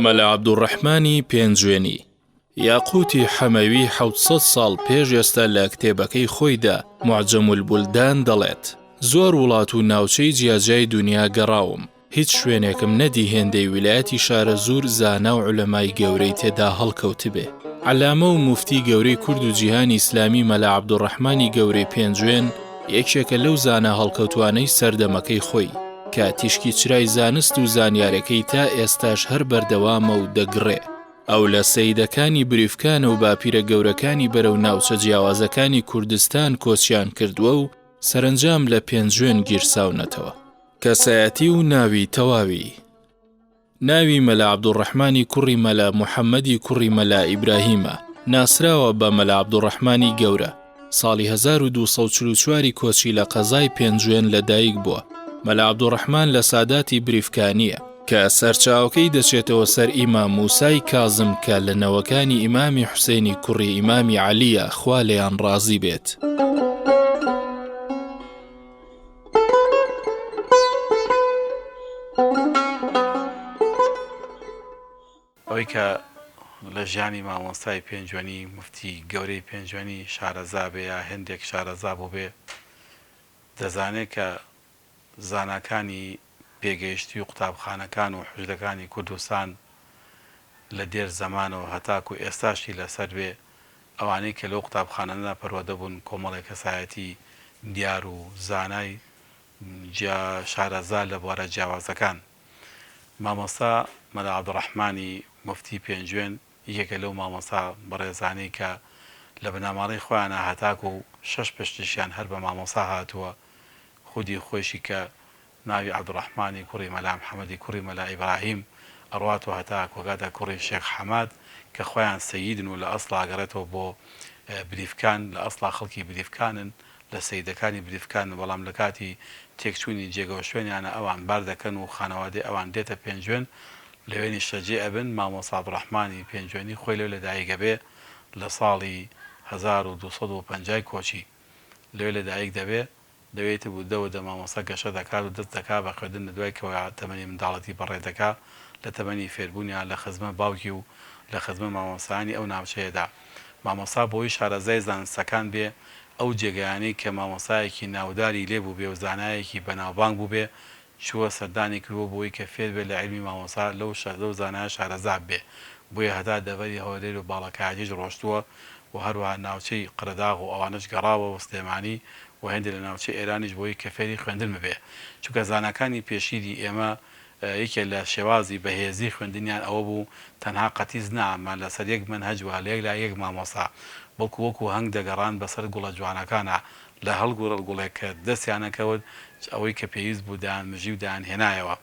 مەلا عەبدولڕەحمانی پێنجوێنی، یاقووتی حەمەوی 700 ساڵ پێش ئێستا لە کتێبەکەی خۆیدا، معجم البلدان، دەڵێت، زۆر وڵات و ناوچەی جیاجیای دونیا گەڕاوم، هیچ شوێنێکم نەدی هێندەی ویلایەتی شارەزوور زانا و عولەمای گەورەی تێدا هەڵکەوتبێ. عەلامە و موفتی گەورەی کورد و جیهانی ئیسلامی مەلا عەبدولڕەحمانی گەورەی پێنجوێن یەکێکە لەو زانا هەڵکەوتوانەی سەردەمەکەی خۆی کە تیشکی چرای زانست و زانیارەکەی تا ئێستاش هەر بەردەوامە و دەگڕێ. ئەو لە سەیدەکانی بریفکانە و باپیرە گەورەکانی بەرەو ناوچە جیاوازەکانی کوردستان کۆچیان کردووە و سەرەنجام لە پێنجوێن گیرساونەتەوە. کەسایەتی و ناوی تەواوی. ناوی مەلا عەبدوڕەحمانی کوڕی مەلا محەمەدی کوڕی مەلا ئیبراهیمە، ناسراوە بە مەلا عەبدوڕەحمانی گەورە، ساڵی 1244 ی کۆچی لە قەزای پێنجوێن لە دایک بووە. مەلا عەبدوڕەحمان لە ساداتی بریفکانییە، کە سەرچاوەکەی دەچێتەوە سەر ئیمام موسای کازم کە لە نەوەکانی ئیمامی حوسێنی کوڕی ئیمامی عەلییە خوا لێیان ڕازی بێت. ئەوەی کە لە ژیانی مامۆستای پێنجوێنی موفتی گەورەی پێنجوێنی شارەزا بێ یا هێندێک شارەزا بووبێ دەزانێ کە زاناکانی پێگەیشتووی قوتابخانەکان و حوجرەکانی کوردستان لە دێر زەمانەوە هەتاکوو ئێستاشی لەسەر بێ ئەوانەی کە لەو قوتابخانانەدا پەروەدە بوون کۆمەڵێک کەسایەتی دیار و زانای جیا شارەزا لە بوارە جیاوازەکان. مامۆستا مەلا عەبدوڕەحمانی موفتی پێنجوێن یەکێکە لەو مامۆستا بەڕێزانەی کە لە بنەماڵەی خۆیانا هەتاکوو شەش پشتیشیان هەر بە مامۆستا هاتووە خودی خۆیشی کە ناوی عەبدوڕەحمانی کوڕی مەلا محەمەدی کوڕی مەلا ئیبراهیم ئەڕوات و هەتا کۆگاتە کوڕی شێخ حەماد کە خۆیان سەییدن و لە ئەسڵا ئەگەڕێتەوە بۆ بریفکان لە ئەسڵا خەڵکی بریفکانن لە سەیدەکانی بریفکانن بەڵام لە کاتی تێکچوونی جێگەو شوێنیانە ئەوان بار دەکەن و خانەوادەی ئەوان دێتە پێنجوێن لەوێ نیشتەجێ ئەبن مامۆستا عەبدوڕەحمانی پێنجوێنی خۆی لەوێ لەدایک ئەبێ لە ساڵی 1250 ی کۆچی لەوێ لەدایک دەبێ. لەوێ تر وردە وردە مامۆستا گەشە دەکات و دەست دەکا بە خوێندن لە دوای کەوە تەمەنی منداڵەتی بەڕێ دەکا لە تەمەنی فێربوونیا لە خزمەت باوکی و لە خزمەت مامۆستایانی ئەو ناوچەیەدا مامۆستا بۆی شارەزای زانستەکان بێ ئەو جێگایانەی کە مامۆستایەکی ناوداری لێ بووبێ و زانایەکی بەناوبانگ بووبێ چووە سەردانی کردووە بۆی کە فێر بێ لە عیلمی مامۆستا لەو لەو زانایە شارەزا ببێ بۆیە هەتا دەڤەری هەولێر و باڵەکایەتیش ڕۆشتووە و هەروەها ناوچەی قەرەداغ و ئەوانەش گەڕاوە و سلێمانی و هێندێ لە ناوچەی ئێرانیش بۆی کە فێری خوێندن ببێ چونکە زاناکانی پێشیری ئێمە یەکێ لە شێوازی بەهێزی خوێندنیان ئەوە بوو تەنها قەتیس نەئەمان لەسەر یەک مەنهەج و لە یەک لای یەک مامۆستا بەڵکو وەکو هەنگ دەگەڕان بەسەر گوڵە جوانەکانا لە هەڵگوڕ گوڵێک کە دەستیان ئەکەوت ئەوەی کە پێویست بوو دەیان مژی و دەیان هێنایەوە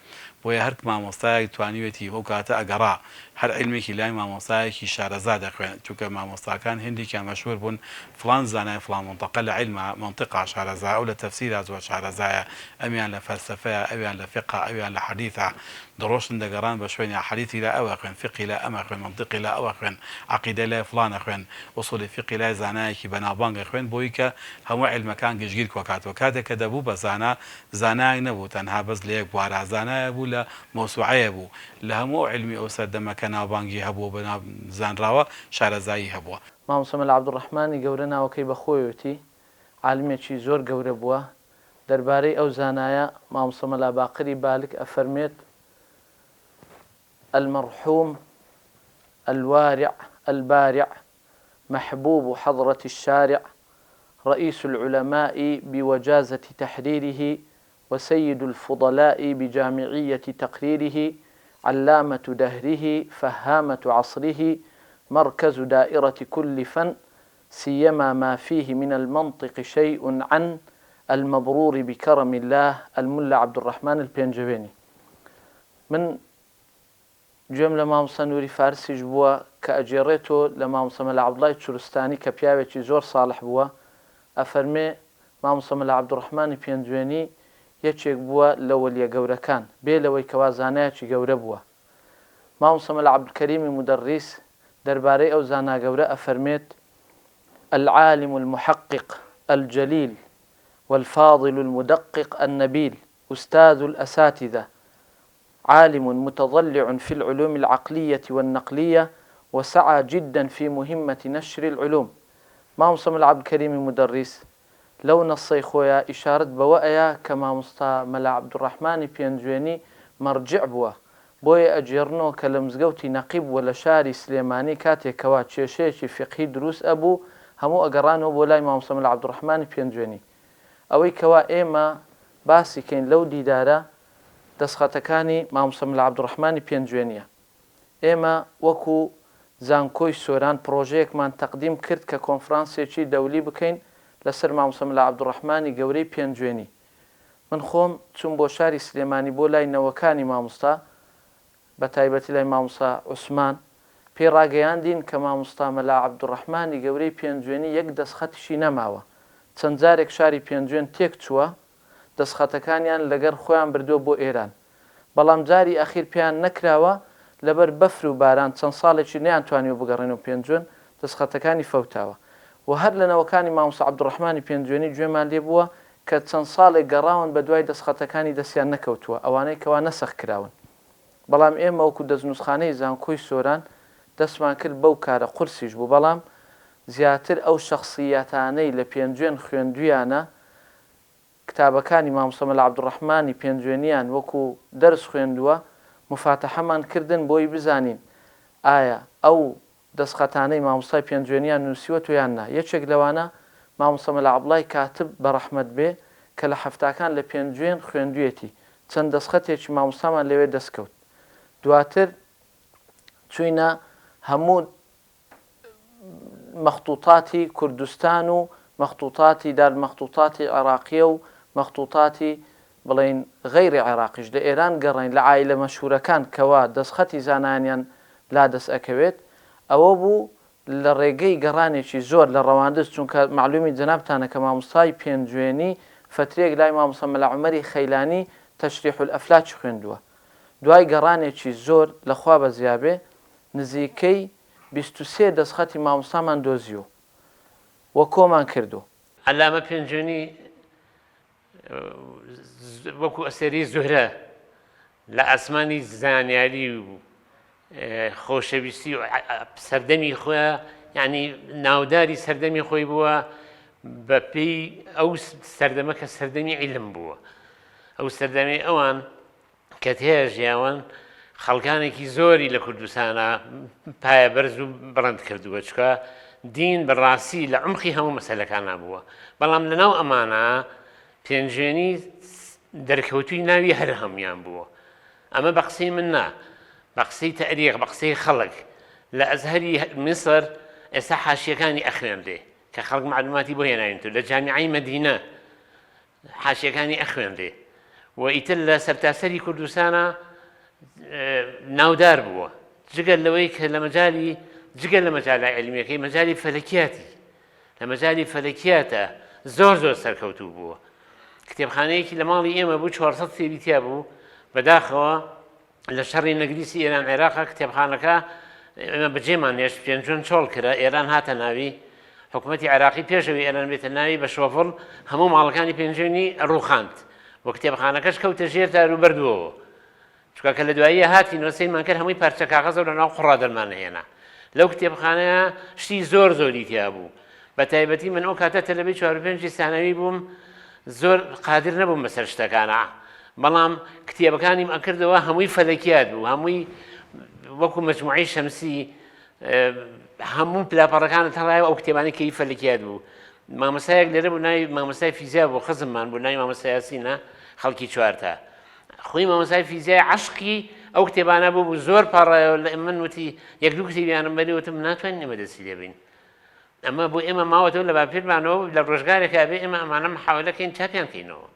بۆیە هەر مامۆستایەک توانیوێتی ئەو کاتە ئەگەڕا هەر عیلمێکی لای مامۆستایەکی شارەزا دەخوێند چونکە مامۆستاکان هێندێکیان مەشهور بوون فڵان زانای فڵان مەنتەقە لە عیلما مەنتیقا شارەزایە ئەو لە تەفسیرا زۆر شارەزایە ئەمیان لە فەلسەفەیا ئەویان لە فیقها ئەویان لە حەدیثا دەڕۆشتن دەگەڕان بە شوێنیا حەدیثی لای ئەو ئەخوێن فیقهی لای ئەم ئەخوێن مەنتیقی لای ئەو ئەخوێن عەقیدەی لای فڵان ئەخوێن ئوسوڵی فیقهی لای زانایەکی بەناوبانگ ئەخوێن بۆی کە هەموو عیلمەکان گشتگیر کۆکاتەوە کاتێک کە دەبوو بە زانا زانایەک نەبوو تەنها بەس لە یەک بوارا زانایە بوو لە مەوسوعەیە بوو لە هەموو ئەو عیلمی ئەو سەردەمە کە ناوبانگی هەبووە بە زانراوە شارەزایی هەبووە. مامۆستا مەلا عەبدولڕەحمانی گەورە ناوەکەی بە خۆیەتی عالمێکی زۆر گەورە بووە دەربارەی ئەو زانایە مامۆستا مەلا باقری بالک ئەفەرموێت، المرحوم الوارع البارع محبوب حضرة الشارع رئیس العلماء بوجازة تحریره وسید الفضلاء بجامعیة تقریره علامة دهره فهامة عصره مرکز دائرة كل فن سیما ما فیه من المنطق شیء عن المبرور بکرم اللە الملا عبدالرحمن الپێنجوێنی من گوێم لە مامۆستا نوری فارسیش بووە کە ئەگێڕێتۆ لە مامۆستا مەلا عەبدوڵای چورستانی کە پیاوێکی زۆر ساڵح بووە ئەفەرمێ مامۆستا مەلا عەبدوڕەحمانی پێنجوێنی یەکێک بووە لە وەلیە گەورەکان بێ لەوەی کەوا زانایەکی گەورە بووە مامۆستا مەلا عەبدولکەریمی مودەڕیس دەربارەی ئەو زانا گەورە ئەفەرمێت العالم المحقق الجلیل والفاضل المدقق النبیل استاذ الاساتذە. عالم متضلع في العلوم العقلیة والنقلیة وسعی جدا في مهمة نشر العلوم مامۆستا مەلا عەبدولکەریمی مودەڕیس لەو نەصەی خۆیا ئیشارەت بەوە ئەیا کە مامۆستا مەلا عەبدولڕەحمانی پێنجوێنی مەڕجع بووە بۆیە ئەگێڕنەوە کە لە مزگەوتی نەقیب وە لە شاری سلێمانی کاتێک کەوا کێشەیەکی فیقهی دروست ئەبوو هەموو ئەگەڕانەوە بۆ لای مامۆستا مەلا عەبدولڕەحمانی پێنجوێنی ئەوەی کەوا ئێمە باسی کەین لەو دیدارە دەستخەتەکانی مامۆستا مەلا عەبدولڕەحمانی پێنجوێنیە ئێمە وەکو زانکۆی سۆران پڕۆژەیەکمان تەقدیم کرد کە کۆنفرانسێکی دەولی بکەین لەسەر مامۆستا مەلا عەبدولڕەحمانی گەورەی پێنجوێنی. من خۆم چووم بۆ شاری سلێمانی بۆ لای نەوەکانی مامۆستا بە تایبەتی لای مامۆستا عوسمان پێی ڕاگەیاندین کە مامۆستا مەلا عەبدولڕەحمانی گەورەی پێنجوێنی یەک دەستخەتیشی نەماوە چەند جارێک شاری پێنجوێن تێکچووە دەستخەتەکانیان لەگەر خۆیان بردووە بۆ ئێران بەڵام جاری ئەخیر پێیان نەکراوە لەبەر بەفر و باران چەند ساڵێکی نەیانتوانیوە بگەڕێنەوە پێنجوێن دەستخەتەکانی فەوتاوە و هەر لە نەوەکانی مامۆستا عەبدولڕەحمانی پێنجوێنی گوێمان لێ بووە کە چەند ساڵێک گەڕاون بە دوای دەستخەتەکانی دەستیان نەکەوتووە ئەوانەی کەوا نەسخ کراون بەڵام ئێمە وەکو دەستنووسخانەی زانکۆی سۆران دەستمان کرد بەو کارە قورسیش بوو بەڵام زیاتر ئەو شەخسییەتانەی لە پێنجوێن خوێندوویانە کتابەکانی مامۆستا مەلا عەبدولڕەحمانی پێنجوێنیان وەکو دەرس خوێندووە، موفاتەحەمان کردن بۆی بزانین ئایا ئەو دەستخەتانەی مامۆستای پێنجوێنیان نووسیوەتۆ یان نا. یەکێک لەوانە مامۆستا مەلا عەبڵای کاتب بەڕەحمەت بێ کە لە حەفتاکان لە پێنجوێن خوێندوویەتی، چەند دەستخەتێکی مامۆستامان لەوێ دەست کەوت. دواتر چووینە هەموو مەختوتاتی کوردستان و مەختوتاتی دار مەختوتاتی عێراقیە و مەختوتاتی بڵێین غەیری عێراقیش لە ئێران گەڕاین لە عایلە مەشهورەکان کەوا دەستخەتی زانایانیان لا دەست ئەکەوێت ئەوە بوو لە ڕێگەی گەڕانێکی زۆر لە ڕەواندز چونکە مەعلومی جەنابتانە کە مامۆستای پێنجوێنی فەترەیەک لای مامۆستا مەلا عومەری خەیلانی تشریح الافلاکی خوێندووە دوای گەڕانێکی زۆر لە خوا بەزیابێ نزیکەی 23 دەستخەتی مامۆستامان دۆزیوە و کۆمان کردووە. عەلامە پێنجوێنی وەکو ئەستێرەی زوهرە لە ئاسمانی زانیاری و خۆشەویستی و سەردەمی خۆیان یعنی ناوداری سەردەمی خۆی بووە بە پێی ئەو سەردەمە کە سەردەمی عیلم بووە ئەو سەردەمی ئەوان کە تێیا ژیاون خەڵکانێکی زۆری لە کوردستانا پایە بەرز و بڵند کردووە چکە دین بە ڕاستی لە عمقی هەموو مەسەلەکانا بووە بەڵام لەناو ئەمانە پێنجوێنی دەرکەوتوی ناوی هەر هەمویان بووە ئەمە بە قسەی من نا بە قسەی تەریق بە قسەی خەڵک لە ئەزهەری میسر ئێستا حاشیەکانی ئەخوێنرێ کە خەڵک معلوماتی بۆ هێناوین لە جامیعەی مەدینە حاشیەکانی ئەخوێنرێ و ئیتر لە سەرتاسەری کوردستانا ناودار بووە جگە لەوەی کە لە مەجالی جگە لە مەجالە عیلمیەکەی مەجالی فەلەکیاتی لە مەجالی فەلەکیاتە زۆر زۆر سەرکەوتوو بووە کتێبخانەیەکی لە ماڵی ئێمە بوو 400 کتێبی تیا بوو بەداخەوە لە شەڕی نەگریسی ئێران عێراقا کتێبخانەکە ئێمە بەجێمان هێشت پێنجوێن چۆڵ کرا ئێران هاتە ناوی حکوومەتی عێراقی پێشەوەی ئێران بێتە ناوی بە شۆفڵ هەموو ماڵەکانی پێنجوێنی ڕووخاند و کتێبخانەکەش کەوتە ژێر دار و بەردووەوە چونکە کە لە دواییە هاتینەوە سەیرمان کرد هەمووی پارچە کاغەزە و لە ناو قوڕا دەرمان هێنا لەو کتێبخانەیە شتی زۆر زۆری تیا بوو بە تایبەتی من ئەو کاتە تەلەبەی چوار و پێنجی سانەوی بووم زۆر قادر نەبووم بەسەر شتەکانە بەڵام کتێبەکانیم ئەکردەوە هەمووی فەلەکیات بوو هەمووی وەکو مەجموعەی شەمسی هەموو پلاپەڕەکانت هەڵایە ئەو کتێبانی کەی فەلەکیات بوو مامۆستایەک لێرە بوو ناوی مامۆستای فیزیا بوو خزممان بوو ناوی مامۆستا یاسینە خەڵکی چوارتا خۆی مامۆستای فیزیای عەشقی ئەو کتێبانە بوو بوو زۆر پاڕایەوە لە من وتی یەک دوو کتێبیانم بەری وتم ناتوانین ئێمە دەستی لێ بین ئەمە بۆ ئێمە ماوەتەوە لە باپیرمانەوە لە ڕۆژگارێکا بێ ئێمە ئەمانە محاولە کەین چاپیان کەینەوە.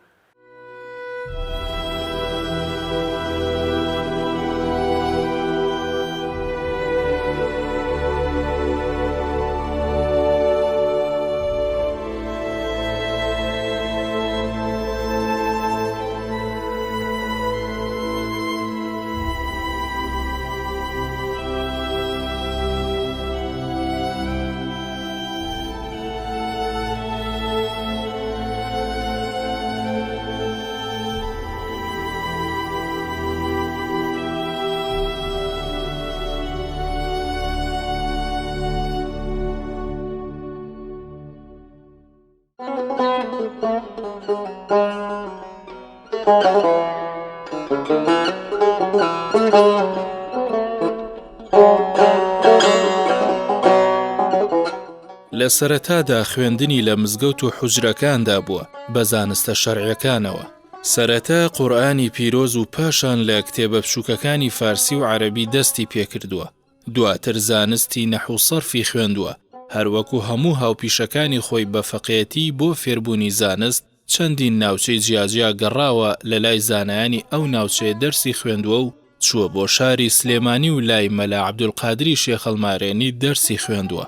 لە سەرەتادا خوێندنی لە مزگەوت و حوجرەکاندا بووە بە زانستە شەرعیەکانەوە. سەرەتا قورئانی پیرۆز و پاشان لە کتێبە بچووکەکانی فارسی و عەرەبی دەستی پێکردووە. دواتر زانستی نەحو و سەرفی خوێندووە، هەروەکو هەموو هاوپیشەکانی خۆی بە فەقێتی بۆ فێربوونی زانست چەندین ناوچەی جیاجیا گەڕاوە لەلای زانایانی ئەو ناوچەیە دەرسی خوێندووە و چووە بۆ شاری سلێمانی و لای مەلا عەبدولقادری شێخەڵمارێنی دەرسی خوێندووە.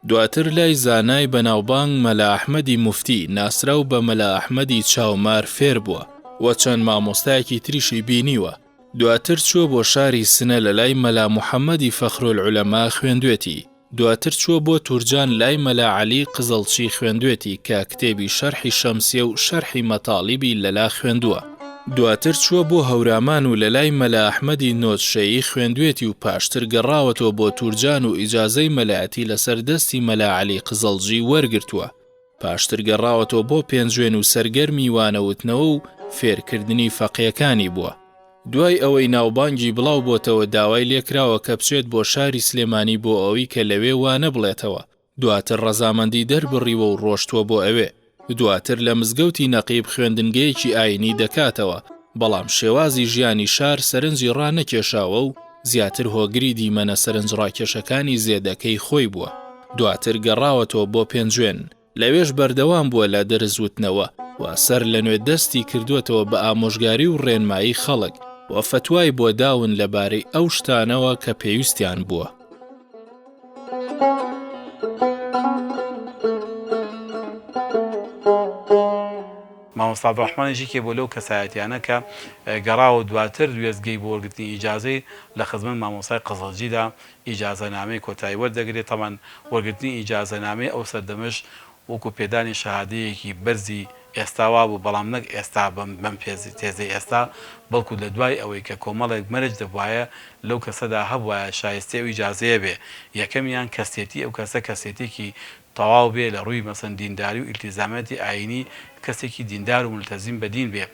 دواتر لای زانای بەناوبانگ مەلا ئەحمەدی موفتی ناسراو بە مەلا ئەحمەدی چاومار فێر بووە و چەند مامۆستایەکی تریشی بینیوە. دواتر چووە بۆ شاری سنە لەلای مەلا محەمەدی فەخرولعولەما خوێندوێتی. دواتر چووە بۆ تورجان لای مەلا عەلی قزڵچی خوێندوێتی کە کتێبی شەرحی شەمسیە و شەرحی مەتاڵیبی لەلا خوێندووە. دواتر چووە بۆ هەورامان و لەلای مەلا ئەحمەدی نۆدشەیی خوێندوێتی و پاشتر گەڕاوەتەوە بۆ تورجان و ئیجازەی مەلایەتی لەسەر دەستی مەلا عەلی قزڵجی وەرگرتووە. پاشتر گەڕاوەتەوە بۆ پێنجوێن و سەرگەرمی وانەوتنەوە و فێرکردنی فەقێکانی بووە. دوای ئەوەی ناوبانگی بڵاو بۆتەوە داوای لێکراوە کە بچێت بۆ شاری سلێمانی بۆ ئەوی کە لەوێ وانە بڵێتەوە، دواتر ڕەزامەندی دەربڕیوە و ڕۆشتووە بۆ ئەوێ. دواتر لە مزگەوتی نەقیب خوێندنگەیەکی ئایینی دەکاتەوە، بەڵام شێوازی ژیانی شار سەرنجی ڕانەکێشاوە و زیاتر هۆگری دیمەنە سەرنجڕاکێشەکانی زێدەکەی خۆی بووە. دواتر گەڕاوەتەوە بۆ پێنجوێن، لەوێش بەردەوام بووە لە دەرس وتنەوە و سەر لەنوێ دەستی کردووەتەوە بە ئامۆژگاری و ڕێنمایی خەڵک و فەتوای بۆ داون لەبارەی ئەو شتانەوە کە پێویستیان بووە. مامۆستا عەبدولڕەحمانیش یەکێ بووە لەو کەسایەتیانە کە گەڕاوە و دواتر وێستگەی بۆ وەرگرتنی ئیجازەی لە خزمەت مامۆستای قزڵجیدا ئیجازەنامەی کۆتایی وەردەگرێت، تەبعەن وەرگرتنی ئیجازەنامەی ئەو سەردەمەش وەکو پێدانی شەهادەیەکی بەرزی ئێستا وابوو، بەڵام نەک ئێستا بەم تێزەی ئێستا، بەڵکو لە دوای ئەوەی کە کۆمەڵێک مەرج دەبوایە لەو کەسەدا هەبوایە شایستەی ئەو ئیجازەیە بێ، یەکەمیان کەسێتی ئەو کەسە کەسێتیەکی تەواو بێ لە ڕووی مەسەن دینداری و ئیلتیزاماتی ئایینی کەسێکی دیندار و مولتەزیم بە دین بێ،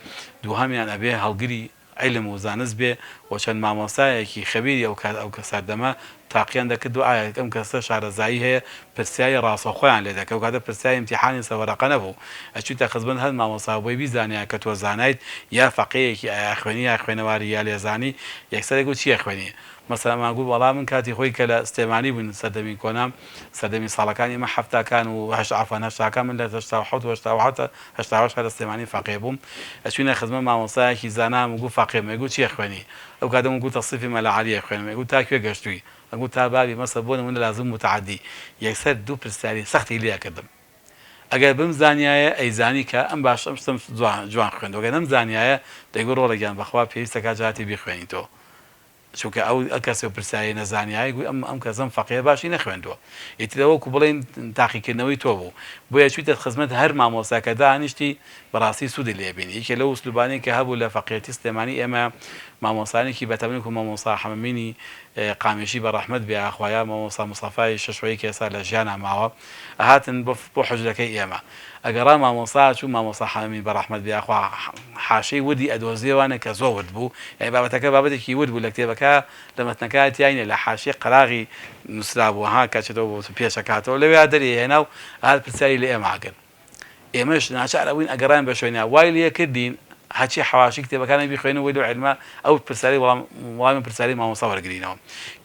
دووهەمیان ئەبێ هەڵگری عیلم و زانست بێ و چەند مامۆستایەکی خەبیری ئەو کات ئەو سەردەمە تاقیان دەکرد و ئایا ئەم کەسە شارەزایی هەیە پرسیاری ڕاستەوخۆیان لێ دەکرد ئەو کاتە پرسیاری ئیمتیحانی سەر وەرەقە نەبوو ئەچویتە خزمەت هەر مامۆستا بۆی بیزانیا کە تۆ زانایت یا فەقێیەکی ئایا خوێنی یا خوێنەواری یا لێزانی یەکسەر ئەیگوت چی ئەخوێنی مەسەلەن ئەمان گوت وەڵا من کاتی خۆی کە لە سلێمانی بووین سەردەمی کۆنا سەردەمی ساڵەکانی ئێمە حەفتاکان و هەشت عەفوەن هەشتاکان من لە 87 و 87 88 هەر لە سلێمانی فەقێ بووم ئەچوینە خزمەت مامۆستایەکی زانا ئەمگوت فەقێم ئەیگوت چی ئەخوێنی ئەو کاتە من گوت تەسریفی مەلا عەلی ئەخوێنم ئەیگوت تا کوێ گەشتووی ئەمگوت تا بابی مەسە بۆ نموونە لازم متعدی یەکسەر دوو پرسیاری سەختی لێ ئەکردم ئەگەر بمزانیایە ئەیزانی کە ئەم باش ئەم شتەم جوان خوێندوە گەر نەمزانیایە دەیگوت ڕۆڵە گیان بەخوا پێویستە کات جاتی بیخوێنیتەوە چونکە ئەو کەسە پرسیارەی نەزانیایە گوی ئەم ئەم کەسەم فەقێیە باشی نەخوێندووە ئیتر ئەوە وەکو بڵێین تاقیکردنەوەی تۆ بوو بۆیە چویتە خزمەت هەر مامۆستا کە دانیشتی بەڕاستی سوودی لێ بینی یەکێ لەو ئوسلوبانەی کە هەبوو لە فەقێتی سلێمانی ئێمە مامۆستایانێکی بەتەمەن وەکو مامۆستا حەمەمینی قامیشی بە ڕەحمەت بێ ئاخوا یا مامۆستا مستەفای شەشۆیی کە ئێستا لە ژیانا ماوە ئەهاتن بۆ بۆ حوجرەکەی ئێمە ئەگەڕا مامۆستا ئەچوو مامۆستا حەمەمین بە ڕەحمەت بێ ئاخوا حاشەی وردی ئەدۆزیەوانێ کە زۆر ورد بوو یانی بابەتەکە بابەتێکی ورد بوو لە کتێبەکە لە مەتنەکە تیای نیە لە حاشیەی قەراغی نووسرابوو ها کە ئەچێتەوە بۆ پێش ئەکاتەوە لەوێیا دەری ئەهێنا و ئەهات پرسیاری لە ئێمە ئەکرد ئێمەش ناچار ئەبووین ئەگەڕاین بە شوێنیا وای لێ کردین هەرچی حەواشی کتێبەکانی بیخوێنن وەی لەو عیلمە ئەو پرسیارەی وەڵام وەڵامی پرسیارەی مامۆستا وەرگرینەوە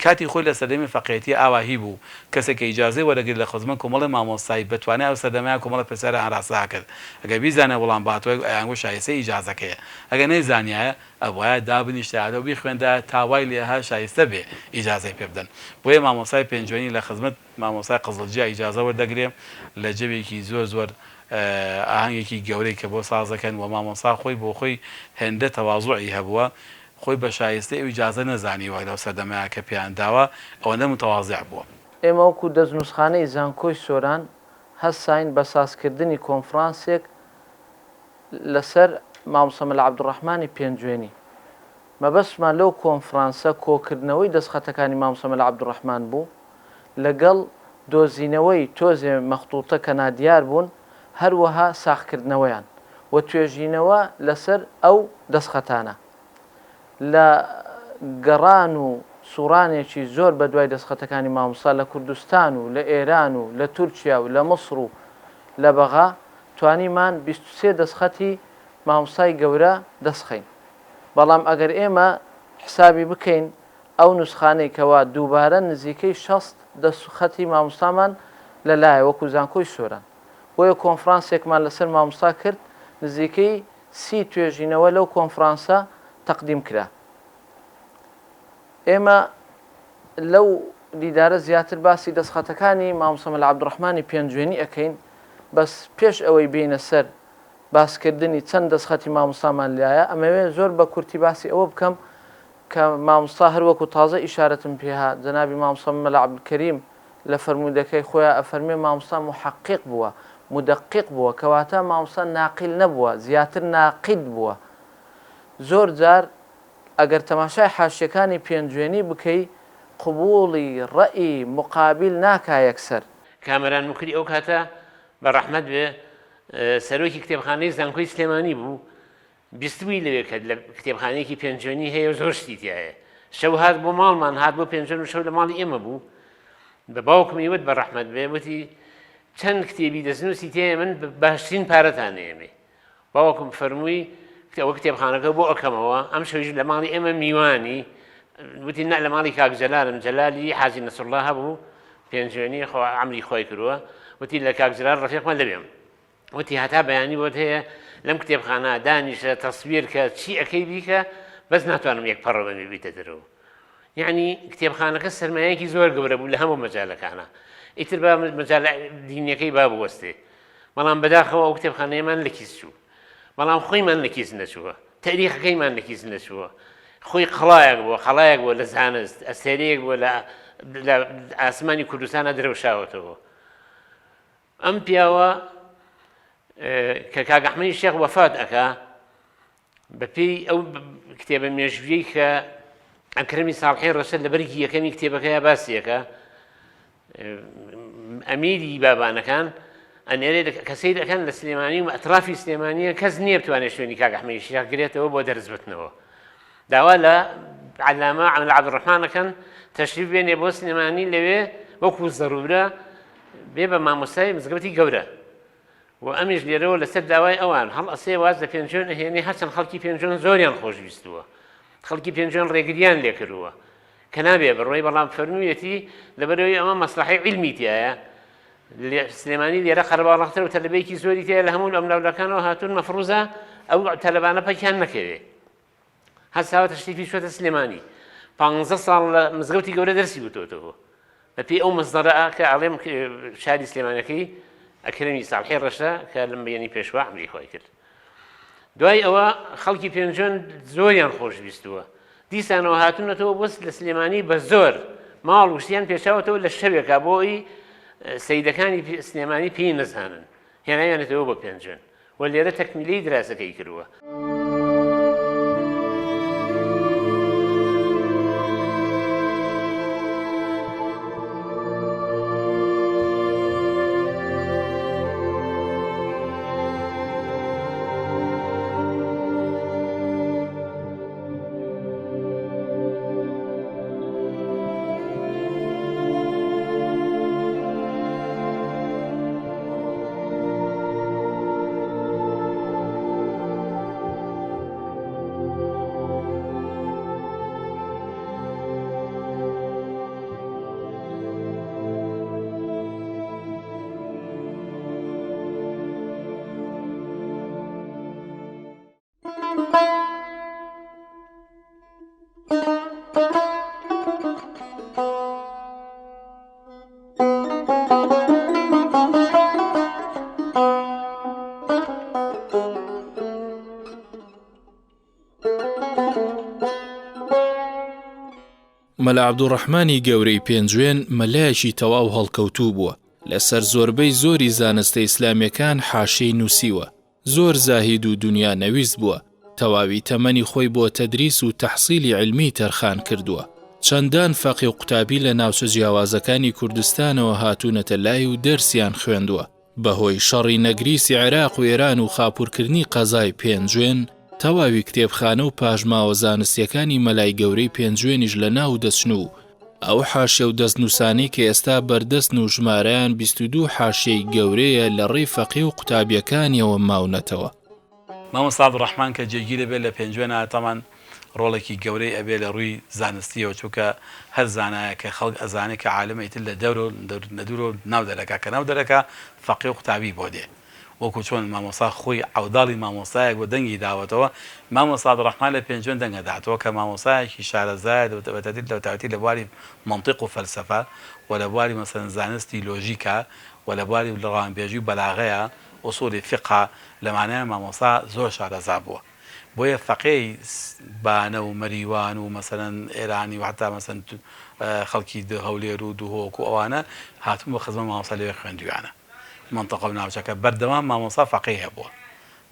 کاتی خۆی لە سەردەمی فەقێیەتی ئاوا هی بوو کەسێک کە ئیجازەی وەرەگرت لە خزمەت کۆمەڵێ مامۆستای بە توانای ئەو سەردەمەیان کۆمەڵێ پرسیاریان ئاراستە ئەکرد ئەگەر بیزانێ وەڵام باتەوە ئەیانگوت شایستەی ئیجازەکەیە ئەگەر نەیزانیایە ئەبوایە دابنیشتایەتەوە بیخوێندایە تا وای لێهات شایستە بێ ئیجازەی پێ بدەن بۆیە مامۆستای پێنجوێنی لە خزمەت مامۆستای قزڵجیا ئیجازە وەردەگرێ لە جەوێکی زۆر زۆر ئاهەنگێکی گەورەی کە بۆ ساز دەکەن و مامۆستا خۆی بۆ خۆی هێندە تەوازوعی هەبووە خۆی بە شایستەی ئەو ئیجازە نەزانیوە لەو سەردەمەیا کە پێیان داوە ئەوەندە متەوازع بووە. ئێمە وەکو دەستنووسخانەی زانکۆی سۆران هەستاین بە سازکردنی کۆنفرانسێک لەسەر مامۆستا مەلا عەبدولڕەحمانی پێنجوێنی. مەبەستمان لەو کۆنفرانسە کۆکردنەوەی دەستخەتەکانی مامۆستا مەلا عەبدولڕەحمان بوو لەگەڵ دۆزینەوەی تۆزێ مەختوتە کە نادیار بوون، هەروەها ساغکردنەوەیان. و توێژینەوە لەسەر ئەو دەستخەتانە. لە گەڕان و سوڕانێکی زۆر بە دوای دەستخەتەکانی مامۆستا لە کوردستان و لە ئێران و لە تورکیا و لە مصر و لە بەغا توانیمان 23 دەستخەتی مامۆستای گەورە دەست خەین. بەڵام ئەگەر ئێمە حسابی بکەین ئەو نوسخانەی کەوا دووبارە نزیکەی 60 دەستخەتی مامۆستامان لە لایە وەکو زانکۆی سۆران. بۆیە کۆنفرانسێکمان لەسەر مامۆستا کرد نزیکەی سی توێژینەوە لەو کۆنفرانسە تەقدیم کرا. ئێمە لەو دیدارە زیاتر باسی دەستخەتەکانی مامۆستا مەلا عەبدوڕەحمانی پێنجوێنی ئەکەین، بەس پێش ئەوەی بێینە سەر باسکردنی چەند دەستخەتی مامۆستامان لایە، ئەمەوێ زۆر بە کورتی باسی ئەوە بکەم کە مامۆستا هەر وەکو تازە ئیشارەتم پێ هات جەنابی مامۆستا مەلا عەبدولکەریم لە فەرموودەکەی خۆیا ئەفەرموێ مامۆستا موحەقیق بووە، مودەقیق بووە، کەواتە مامۆستا ناقیل نەبووە، زیاتر ناقید بووە. زۆر جار ئەگەر تەماشای حاشیەکانی پێنجوێنی بکەی قبوڵی ڕەئی موقابیل ناکا یەکسەر. کامەران موکری ئەو کاتە بە ڕەحمەت بێ سەرۆکی کتێبخانەی زانکۆی سلێمانی بوو، بیستبووی لەوێ کە لە کتێبخانەیەکی پێنجوێنی هەیە و زۆر شتی تیایە. شەو هات بۆ ماڵمان، هات بۆ پێنجوێن و شەو لە ماڵی ئێمە بوو. بە باوکمی وت بە ڕەحمەت بێ، وتی چەند کتێبی دەستنووسی تیایە من باشترین پارەتان ئەیەمێ. باوکم فەرمووی ئەوە کتێبخانەکە بۆ ئەکەمەوە، ئەم شەویش لە ماڵی ئێمە میوانی. وتی نا لە ماڵی کاک جەلالم، جەلالی حاجی نەسروڵڵا هەبوو پێنجوێنی، خوا عەمری خۆی کردووە، وتی لە کاک جەلال ڕەفیقمە لەوێم. وتی هەتا بەیانی بۆت هەیە لەم کتێبخانە دانیشە تەسویر کە چی ئەکەی بیکە بەس ناتوانم یەک پەڕە بەمێ بیتە دەرەوە یعنی کتێبخانەکە سەرمایەکی زۆر گەورە بوو لە هەموو مەجالەکانە ئیتر با مەجال دینیەکەی با بوەستێ بەڵام بەداخەوە ئەو کتێبخانەیەمان لە کیس چوو بەڵام خۆیمان لە کیس نەچووە تاریخەکەیمان لە کیس نەچووە خۆی قەڵایەک بووە قەڵایەک بووە لە زانست ئەستێرەیەک بووە لە ئاسمانی کوردستانە درەوشاوەتەوە ئەم پیاوە کە کاک ئەحمەدی شێخ وەفات ئەکا بەپێی ئەو کتێبە مێژوویەی کە ئەکرەمی ساڵحی ڕەشە لە بەرگی یەکەمی کتێبەکەیا باسیەکە ئەمیری بابانەکان ئەنێرێ کە سەیر ئەکەن لە سلێمانی و ئەترافی سلێمانیە کەس نییە بتوانێت شوێنی کاک ئەحمەدی شێخ گرێتەوە بۆ دەرس بتنەوە داوا لە عەلامە عەمل عەبدولڕەحمان ئەکەن تەشریف بێنێ بۆ سلێمانی لەوێ وەکو زەرورە بێ بە مامۆستای مزگەوتی گەورە و ئەمیش لێرەوە لەسەر داوای ئەوان هەڵ ئەسێ واز لە پێنجوێن ئەهێنێ هەرچەند خەڵکی پێنجوێن زۆریان خۆشویستووە خەڵکی پێنجوێن ڕێگریان لێکردووە کە نابێ بڕۆی بەڵام فەرموویەتی لەبەرەوەی ئەمە مەسلحەی عیلمی تایە سلێمانی لێرە قەرەباڵغتر و تەلەبەیەکی زۆری تایە لە هەموو ئەملاولەکانەوە هاتوون مەفروزە ئەو تەلەبانە پەکیان نەکەوێ هەستاوە تەشریفی چووەتە سلێمانی پانزە ساڵ لە مزگەوتی گەورە دەرسی وتۆتەوە بەپێی ئەو مەسدەرە کە ئەڵێم شاری سلێمانەکەی ئەکرەمی ساڵحی ڕەشە کە لەم بەیانی پێشوا عەمری خۆی کرد دوای ئەوە خەڵکی پێنجوێن زۆریان خۆشویستووە دیسانەوە هاتوونەتەوە بۆ لە سلێمانی بە زۆر ماڵ وشتیان پێچاوەتەوە لە شەوێکا بۆ ئەوی سیدەکانی سلێمانی پێی نەزانن هێناویانەتەوە بۆ پێنجوێن و لێرە تەکمیلەی دراسەکەی کردووە. مەلا عەبدوڕەحمانی گەورەی پێنجوێن مەلایەکی تەواو هەڵکەوتوو بووە، لەسەر زۆربەی زۆری زانستە ئیسلامیەکان حاشیەی نووسیوە، زۆر زاهید و دونیا نەویست بووە، تەواوی تەمەنی خۆی بۆ تەدریس و تەحسیلی عیلمی تەرخان کردووە. چەندان فەقێ و قوتابی لە ناوچە جیاوازەکانی کوردستانەوە هاتوونەتە لای و دەرسیان خوێندووە. بەهۆی شەڕی نەگریسی عێراق و ئێران و خاپوورکردنی قەزای پێنجوێن، تەواوی کتێبخانە و پاشماوە زانستییەکانی مەلای گەورەی پێنجوێنیش لەناو دەچن و ئەو حاشیە و دەستنووسانەی کە ئێستا بەردەستن و ژمارەیان 22 حاشیەی گەورەیە لە ڕێی فەقێ و قوتابییەکانیەوە ماونەتەوە. مامۆستا عەبدولڕەحمان کە جێگیر ئەبێت لە پێنجوێنا تەمان ڕۆڵێکی گەورەی ئەبێ لە ڕووی زانستیەوە چونکە هەر زانایەک کە خەڵک ئەزانێ کە عالمە ئیتر لە دەورەو لە دوورەوە ناو دەرەکا کە ناو دەرەکا فەقێ و قوتابی بۆ دێ وەکو چۆن مامۆستا خۆی عەوداڵی مامۆستایەک بۆ دەنگی داوەتەوە مامۆستا عەبدولڕەحمان لە پێنجوێن دەنگ ئەداتەوە کە مامۆستایەکی شارەزایە بە تایبەتی لە بواری مەنتیق و فەلسەفە و لە بواری مەسەلەن زانستی لۆژیکا و لە بواری ڕەوانبێژی و بەلاغەیا ئوسوڵی فیقە لەمانەیا مامۆستا زۆر شارەزا بووە. بۆیە فەقێی بانە و مەریوان و مەسەلەن ئێرانی و حەتا مەسەلەن خەڵکی هەولێر و دهۆک و ئەوانە هاتوون بۆ خزمەت مامۆستا لەوێ خوێندویانە. مەنتەقە و ناوچەکە بەردەوام مامۆستا فەقێی هەبووە.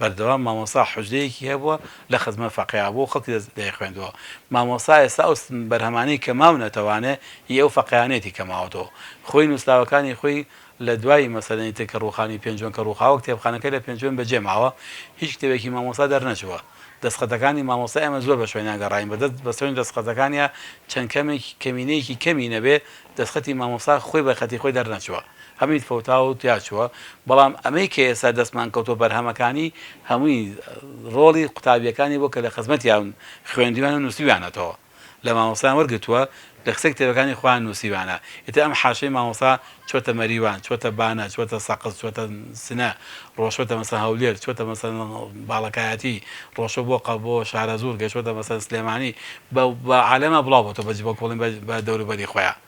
بەردەوام مامۆستا حوجرەیەکی هەبووە لە خزمەت فەقێیا بووە و خەڵکی لێ خوێندووە. مامۆستا ئێستا ئەو بەرهەمانەی کە ماونەتەوانێ هی ئەو فەقێیانەیەتی کە ماوەتەوە. خۆی نووسراوەکانی خۆی لە دوای مەسەلەنی تر کە ڕووخانی پێنجوێن کە ڕووخاوە کتێبخانەکە لە پێنجوێن بەجێ ماوە هیچ کتێبێکی مامۆستا دەرنەچووە دەستخەتەکانی مامۆستا ئێمە زۆر بە شوێنیان گەڕاین بە دەست بە شوێن دەستخەتەکانیا چەند کەمێک کەمینەیەکی کەمی نەبێ دەستخەتی مامۆستا خۆی بە خەتی خۆی دەرنەچووە هەمووی فەوتاوە و تیاچووە بەڵام ئەمەی کە ئێستا دەستمان کەوتووە بەرهەمەکانی هەمووی ڕۆڵی قوتابییەکانی بووە کە لە خزمەتیان خوێندویان و نووسیویانەتەوە. لە مامۆستایان وەرگرتووە، لە خسەی کتێبەکانی خۆیان نووسیویانە. ئیتر ئەم حاشەی مامۆستا چۆتە مەریوان، چۆتە بانە، چۆتە سەقز، چۆتە سنە، ڕۆشۆتە مەسەلەن هەولێر، چۆتە مەسەلەن باڵەکایەتی، ڕۆشۆ بۆ قە بۆ شارەزوور، گەشۆتە مەسەلەن سلێمانی، بە بە عالەما بڵاو بۆتەوە، بە جبە کوڵین بە بە دەوروبەری خۆیان.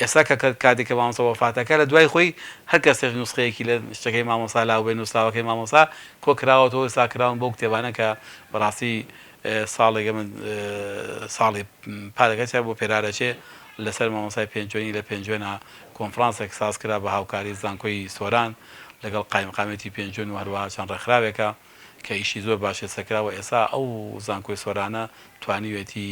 ئێستا کە کە کاتێک کە مامۆستا وەفاتەکا لە دوای خۆی هەر کەسێک نوسخەیەکی لە شتەکەی مامۆستا لاوبێ نووسراوەکەی مامۆستا کۆ کراوەتەوە ئێستا کراون بەو کتێبانە کە بەڕاستی ساڵێک ئەمن ساڵی پارەکە چا بۆ پێرارەچێ لەسەر مامۆستای پێنجوێنی لە پێنجوێنە کۆنفرانسێک ساز کرا بە هاوکاری زانکۆی سۆران لەگەڵ قایمقامێتی پێنجوێن و هەروەها چەند ڕێکخراوێکە کە ئیشی زۆر باش لەسەر کرا و ئێستا ئەو زانکۆی سۆرانە توانیوێتی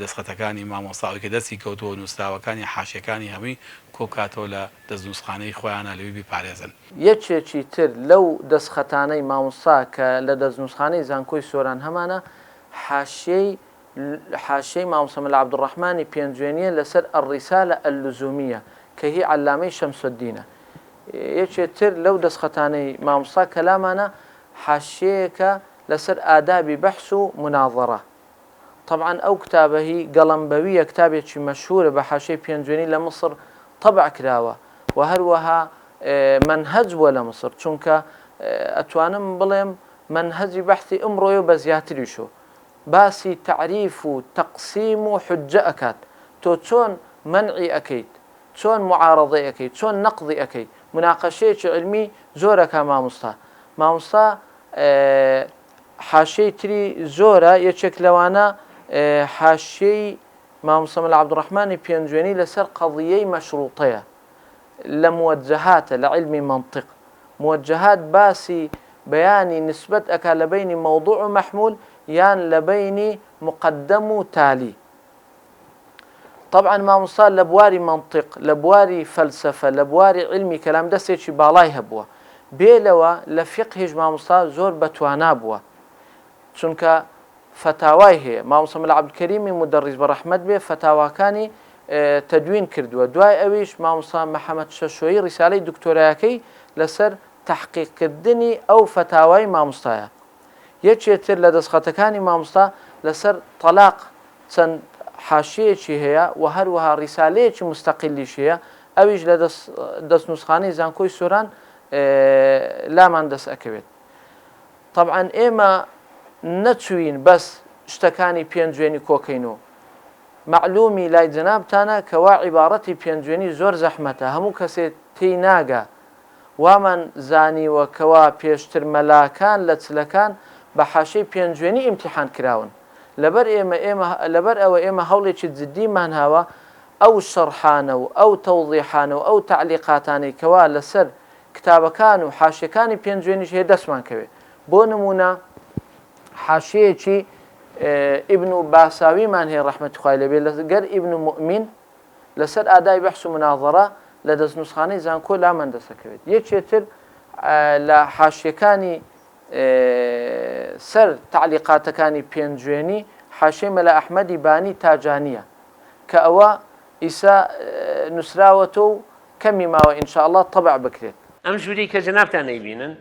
دەستخەتەکانی مامۆستا ئەوەی کە دەستی کەوتووە و نووسراوەکانی حاشیەکانی هەمووی کۆبکاتەوە لە دەستنووسخانەی خۆیانە لەوێ بیپارێزن. یەکێکی تر لەو دەستخەتانەی مامۆستا کە لە دەستنووسخانەی زانکۆی سۆران هەمانە، حاشیەی حاشیەی مامۆستا مەلا عەبدولڕەحمانی پێنجوێنییە لەسەر الرسالە اللزومیە کە هی عەلامەی شەمسەدینە. یەکێ تر لەو دەستخەتانەی مامۆستا کە لامانە حاشیەیەکە لەسەر ئادابی بەحس و مونازەرە. تەبعەن ئەو کتابە هی گەڵەمبەویە کتابێکی مەشهورە بە حاشیەی پێنجوێنی لە میسر تەبع کراوە و هەروەها مەنهەج بووە لە میسر چونکە ئەتوانم بڵێم مەنهەجی بەحسی ئمڕۆیە و بە زیاتریشۆ باسی تەعریف و تەقسیم و حوججە ئەکات تۆ چۆن مەنعی ئەکەیت چۆن معارەزەی ئەکەی چۆن نەقضی ئەکەی مناقەشەیەکی عیلمی زۆر ئەکا مامۆستا مامۆستا حاشیەی تری زۆرە، یەکێک لەوانە حاشیەی مامۆستا مەلا عەبدولڕەحمانی پێنجوێنی لەسەر قەزیەی مەشروتەیە لە موەجەهاتە لە عیلمی مەنتیق. موەجەهات باسی بەیانی نسبەت ئەکا لە بەینی مەوضوع و مەحمول یان لە بەینی موقەدەم و تالی. تەبعەن مامۆستا لە بواری مەنتیق، لە بواری فەلسەفە، لە بواری عیلمی کەلام دەستێکی باڵای هەبووە. بێ لەوە لە فیقهیش مامۆستا زۆر بەتوانا بووە. چونکە فەتاوای هەیە. مامۆستا مەلا عەبدولکەریمی مودەڕیس بە ڕەحمەت بێ فەتاواکانی تەدوین کردووە. دوای ئەویش مامۆستا محەمەد شەشۆیی ڕیسالەی دکتۆرایەکەی لەسەر تەحقیق کردنی ئەو فەتاوای مامۆستایە. یەکێ تر لە دەستخەتەکانی مامۆستا لەسەر تەلاق چەند حاشیەیەکی هەیە و هەروەها ڕیسالەیەکی موستەقیلیش هەیە ئەویش لە دەستنووسخانەی زانکۆی سۆران لامان دەست ئەکەوێت. تەبعەن ئێمە نەچووین بەس شتەکانی پێنجوێنی کۆکەین و مەعلومی لای جەنابتانە کەوا عیباڕەتی پێنجوێنی زۆر زەحمەتە هەموو کەسێ تێی ناگا وامان زانیوە کەوا پێشتر مەلاکان لە چلەکان بە حاشیەی پێنجوێنی ئیمتیحان کراون. لەبەر ئێمە ئێمە لەبەر ئەوە ئێمە هەوڵێکی جدیمان هاوە ئەو شەڕحانە و ئەو تەوزیحانە و ئەو تەعلیقاتانەی کەوا لەسەر کتابەکان و حاشیەکانی پێنجوێنیش هەیە دەستمان کەوێ. بۆ نموونە حاشیەیەکی ئیبن باساویمان هەیە ڕەحمەتی خوای لێ بێ لەگەر ئیبن موئمین لەسەر ئادای بەحس و منازەرە لە دەستنووسخانەی زانکۆ لامان دەستەکەوێت. یەکێ تر. لە حاشیەکانی سەر تەعلیقاتەکانی پێنجوێنی حاشیەی مەلا ئەحمەدی بانی تاجانیە کە ئەوە ئیسا نوسراوەتۆ و کەمی ماوە ان شاء اللە تەبع بکرێت. ئەم ژوورەی کە جەنابتان ئەیبینن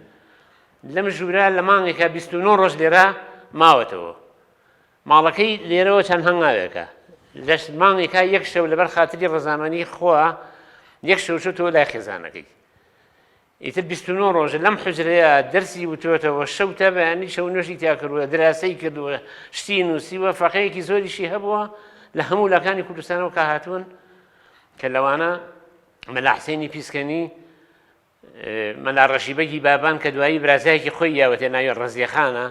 لەم ژوورە لە مانگێکا 29 ڕۆژ لێرە ماوەتەوە ماڵەکەی لێرەوە چەند هەنگاوێکە لە مانگێکا یەک شەو لەبەر خاتری ڕەزامەنی خوا یەک شەو چۆتەوە لای خێزانەکەی ئیتر 29 ڕۆژ لەم حجرەیە دەرسی وتوێتەوە شەو تا بەیانی شەو نوێژی تیا کردووە دراسەی کردووە شتی نووسیوە فەقەیەکی زۆریشی هەبووە لە هەموو لاکانی کوردستانەوە کە هاتوون کە لەوانە مەلا حسێنی پیسکەنی مەلا ڕەشی بەگی بابان کە دوایی برازایەکی خۆی یاوەتێ ناوی ڕەزیەخانە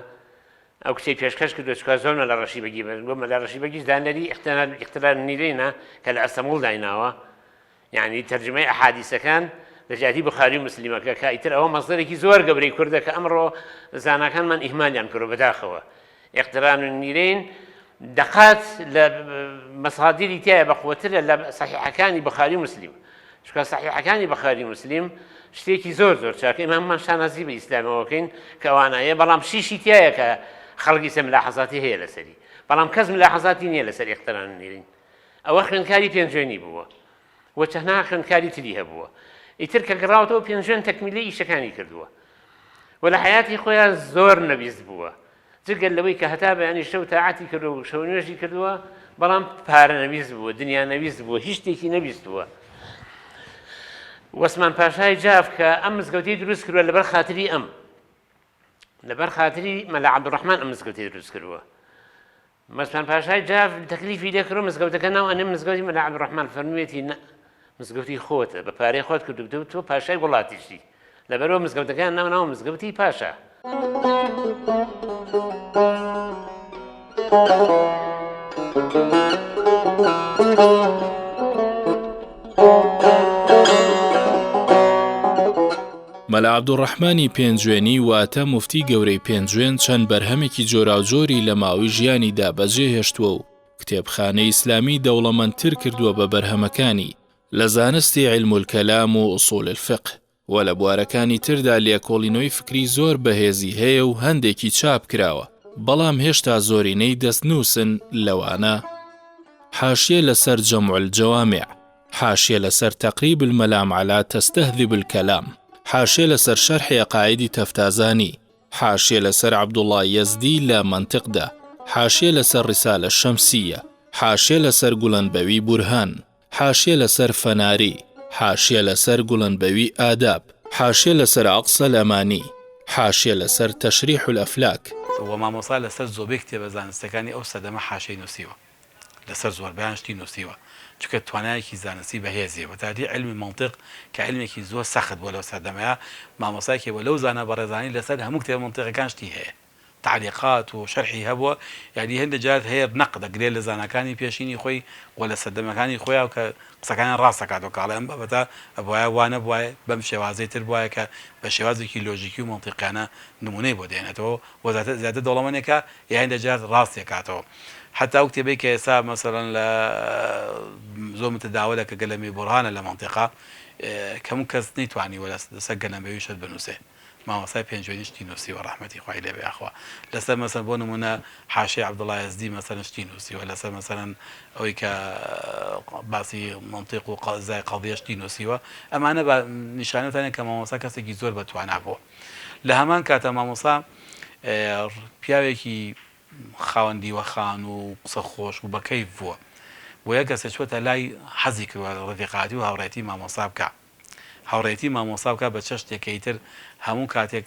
ئەو کچەی پێشکەش کردو چکا زۆر مەلا ڕەشی بەگی بۆ مەلا ڕەشی بەگیش دانەری اقتران نیرینە کە لە ئەستەموڵ دایناوە یعنی تەرجمەی ئەحادیسەکان لە جیاتی بخاری و مسلیمەکە کە ئیتر ئەوە مەصدەرێکی زۆر گەورەی کوردە کە ئەمڕۆ زاناکانمان ئیهمالیان کردو بەداخەوە اقتران النیرین دەقات لە مەسادیری تایە بەقوەترە لە سەحیحەکانی بخاری و مسلیم چونکە سەحیحەکانی بخاری مسلیم شتێکی زۆر زۆر چاکە ئێمە هەموومان شانازی بە ئیسلامەوەکەین کە ئەوانایە بەڵام شیشی تایە کە خەڵکی سە ملاحەزاتی هەیە لەسەری بەڵام کەس ملاحەزاتی نییە لەسەر اقتران النیرین ئەوە خوێندکاری پێنجوێنی بووە و چەنها خوێندکاری تری هەبووە ئیتر کە گەڕاوەتەوە پێنجوێن تەکمیلەی ئیشەکانی کردووە و لە حیاتی خۆیان زۆر نەویست بووە جگە لەوەی کە هەتا بەیانی شەو تاعەتی کردووە و شەو نوێژی کردووە بەڵام پارە نەویست بووە دنیا نەویست بووە هیچ شتێکی نەویستووە وەسمان پاشای جاف کە ئەم مزگەوتی دروست کردووە لەبەر خاتری ئەم لەبەر خاتری مەلا عەبدوڕەحمان ئەم مزگەوتی دروست کردووە مەسمان پاشای جاف تەکلیفی لێ کردو مزگەوتەکە ناو ئەنێ مزگەوتی مەلا عەبدوڕەحمان فەرموویەتی نە مزگەوتی خۆتە بە پارەی خۆت کردووتە و تۆ پاشای وڵاتیشی لەبەرەوە مزگەوتەکەیان ناو ناو مزگەوتی پاشا. مەلا عەبدولڕەحمانی پێنجوێنی واتە موفتی گەورەی پێنجوێن چەند بەرهەمێکی جۆراوجۆری لە ماوەی ژیانیدا بەجێهێشتووە و کتێبخانەی ئیسلامی دەوڵەمەندتر کردووە بە بەرهەمەکانی لە زانستی علم الکلام و اصول الفقه و لە بوارەکانی تردا لێکۆڵینەوەی فکری زۆر بەهێزی هەیە و هەندێکی چاپ کراوە بەڵام هێشتا زۆرینەی دەستنووسن لەوانە حاشیە لەسەر جمع الجوامع حاشیە لەسەر تقریب الملام علی تستهذب الکلام، حاشیە لەسەر شەرحی عقائدی تەفتازانی، حاشیە لەسەر عەبدوڵڵا یەزدی لە مەنتقدا، حاشیە لەسەر رسالە الشمسیە، حاشیە لەسەر گوڵەنبەوی بورهان، حاشیە لەسەر فەناری، حاشیە لەسەر گوڵەنبەوی ئاداب، حاشیە لەسەر اقصی الامانی، حاشیە لەسەر تشریح الافلاک. وە مامۆستا لەسەر زۆبەی کتێبە زانستیەکانی ئەو سەردەمە حاشیەی نووسیوە. لەسەر زۆربەیان شتی نووسیوە چونکە توانایەکی زانستی بەهێزی هەبوو بەتایبەتی عیلمی مەنتیق کە عیلمێکی زۆر سەخت بووە لەو سەردەمەیا مامۆستایەکی هەبووە لەو زانا بەڕێزانەی لەسەر هەموو کتێبە مەنتیقەکان شتی هەیە تەعلیقات و شەرحی هەبووە یانی هەندێک جار هەیە نەقد دەگرێت لە زاناکانی پێشینی خۆی و لە سەردەمەکانی خۆیا کە قسەکانیان ڕاست دەکاتەوە کە ئەڵێ ئەم بابەتە ئەبوایە وا نەبوایە بەم شێوازەی تر بوایە کە بە شێوازێکی لۆژیکی و مەنتیقیانە نموونەی بۆ دێنێتەوە و زیاتر زیاتر دەوڵەمەنێکە یا هەندێک جار ڕاستی ئەکاتەوە حەتا ئەو کتێبەی کە ئێستا مەسەلەن لە زۆر متداولە کە گەلەمێ بورهانە لە مەنتیقا کەم کەس نەیتوانیوە لەسەر گەلەمێوی شت بنووسێ مامۆستای پێنجوێنی شتی نووسیوە ڕەحمەتی خوای لێ بێ یاخوا لەسەر مەسەن بۆ نموونە حاشیەی عەبدوڵڵا یەزدی مەسەلەن شتی نووسیوە لەسەر مەسەلەن ئەوەی کە باسی مەنتیق و قەزای قەزیە شتی نووسیوە ئەمانە بە نیشانەتانە کە مامۆستا کەسێکی زۆر بە توانا بووە لە هەمان کاتا مامۆستا پیاوێکی خاوەن دیوەخان و قسە خۆش و بەکەیف بووە بۆیە کەسێ چووەتە لای حەزی کردوە ڕەفیقایەتی و هاوڕێیەتی مامۆستا بکا هاوڕێیەتی مامۆستا بکا بە چەشتێک کە ئیتر هەموو کاتێک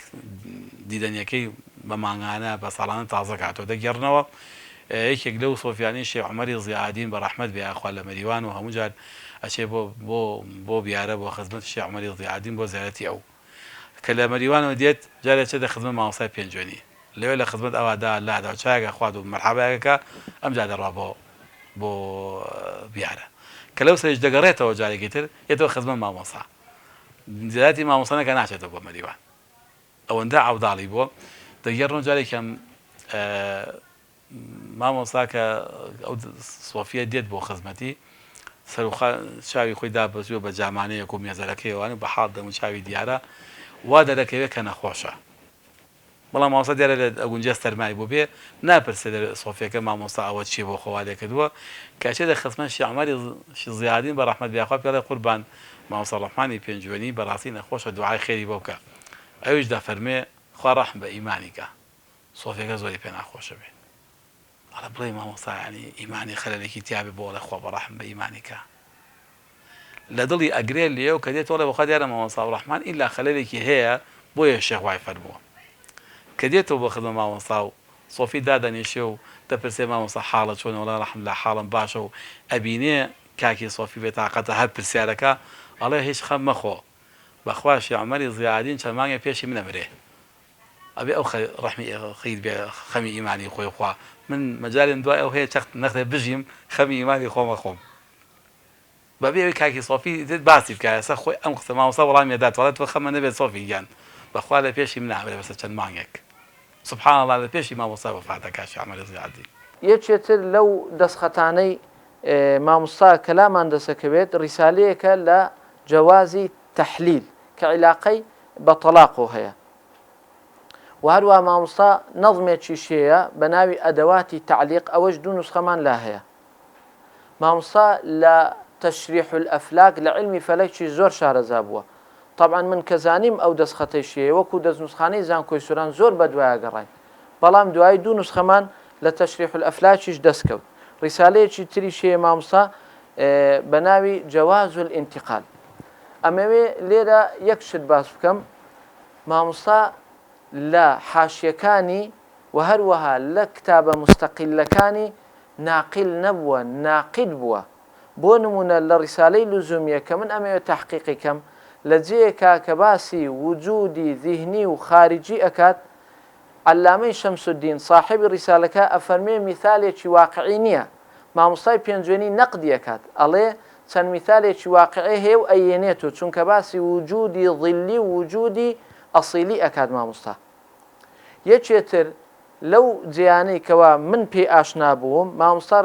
دیدەنیەکەی بە مانگانە بە ساڵانە تازە کاتەوە دەگێڕنەوە یەکێک لەو سۆفیانەی شێخ عومەری زیائەدین بە ڕەحمەت بێ یاخوا لە مەریوان و هەموو جار ئەچێ بۆ بۆ بۆ بیارە بۆ خزمەت شێخ عومەری زیائەدین بۆ زیارەتی ئەو کە لە مەریوانەوە دێت جارێ ئەچێتە خزمەت مامۆستای پێنجوێنی لەوێ لە خزمەت ئەوا دا لادا و چایەک ئەخوات و مەرحەبایەک ئەکا ئەمجا دەڕوا بۆ بۆ بیارە کە لەو سەریش دەگەڕێتەوە جارێکی تر یەتەوە خزمەت مامۆستا زیارەتی مامۆستا نەکا ناچێتەوە بۆ مەریوان ئەوەندە عەوداڵی بووە دەگێڕنەوە جارێکیان مامۆستا کە ئەو سۆفیە دێت بۆ خزمەتی، سەروخا چاوی خۆی دابەزیوە بە جامانەیەک و مێزەرەکەیەوە و بە حاڵ دەموچاوی دیارە. وا دەرەکەوێ کە نەخۆشە. بەڵام مامۆستا دیارە لە ئەگونجێ سەرمای بۆ بێ ناپرسێ لە سۆفیەکە مامۆستا ئەوە چیە بۆ خۆ وا لێ کردووە کە ئەچێتە خزمەت شێخ عومەری زیادین بە ڕەحمەت بێ خوا پێڵێ قوربان مامۆستا ڕەحمانی پێنجوێنی بەڕاستی نەخۆشە دوعای خێری بۆ بکە ئەویش دەفەرمێ خوا ڕەحم بە ئیمانی کا سۆفیەکە زۆری پێ ناخۆشە بێ ئەڵێ بڵێی مامۆستا یانی ئیمانی خەلەلێکی تیابێ بۆ ئەڵێ خوا بە ڕەحم بە ئیمانی کا لە دڵی ئەگرێ لێو کە دێتەوە ئەڵێ بەخوا دیارە مامۆستا عەبدوڕەحمان ئیلا خەلەلێکی هەیە بۆیە شێخ وای فەرمووە کە دێتەوە بۆ خزمەت مامۆستا و سۆفی دادەنیشێ و دەپرسێ مامۆستا حاڵت چۆنە وەڵا الحمدللە حاڵم باشە و ئەبینێ کاکی سۆفی بێتاقەتە هەر پرسیارەکا ئەڵێ هیچ خەم مەخۆ بەخوا شێخ عومەری زیائەدین چەند مانگێ پێشی من ئەمرێ ئەبێ ئەو خە ڕەحمی خیت بێ خەمی ئیمانی خۆی خوا من مەجالم دوای ئەو هەیە چەخت نەختێ بژیم خەمی ئیمانی خۆم ئەخۆم بەبێ ئەوەی کاکی سۆفی ئیتر باسی بکا ئێستا خۆی ئەم قسە مامۆستا وەڵامی ئەدات ئەڵێ تۆ خەمە نەبێت سۆفی گیان بەخوا لە پێشی من ئەمرێ بەسەر چەند مانگێک سبحان اللە لە پێشی مامۆستا وەفات ئەکا شێخ عومەر زیادی. یەکێ تر لەو دەستخەتانەی مامۆستا کە لامان دەسەکەوێت ڕیسالەیەکە لە جەوازی تەحلیل کە عیلاقەی بە تەڵاقەوە هەیە و هەروەها مامۆستا نەظمێکیش هەیە بە ناوی ئەدەواتی تەعلیق ئەوەش دوو نوسخەمان لا هەیە. مامۆستا لە تشریح الافلاک لە عیلمی فەلەکیش زۆر شارەزا بووە. تەبعەن من کە زانیم ئەو دەستخەتەیش هەیە وەکوو دەستنووسخانەی زانکۆی سۆران زۆر بەدوایا گەڕاین. بەڵام دوایی دوو نوسخەمان لە تشریح الافلاکیش دەست کەوت. ڕیسالەیەکی تریش هەیە مامۆستا بە ناوی جواز الانتقال. ئەمەوێ لێرە یەک شت باس بکەم مامۆستا لە حاشیەکانی و هەروەها لە کتابە موستەقیلەکانی ناقیل نەبووە، ناقید بووە. بۆ نموونە لە ڕیسالەی لوزومیە کە من ئەمەوێ تەحقیقی کەم، لە جێیەکا کە باسی وجودی زیهنی و خاریجی ئەکات، عەلامەی شەمسودین ساحێبی ڕیسالەکە ئەفەرموێ میثالێکی واقعی نییە. مامۆستای پێنجوێنی نەقدی ئەکات، ئەڵێ چەند میثالێکی واقعی هەیە و ئەیێنێت و چونکە باسی وجودی ظلی و وجودی ئەسیلی ئەکات مامۆستا. یەکێ تر لەو جێیانەی کەوا من پێی ئاشنا بووم مامۆستا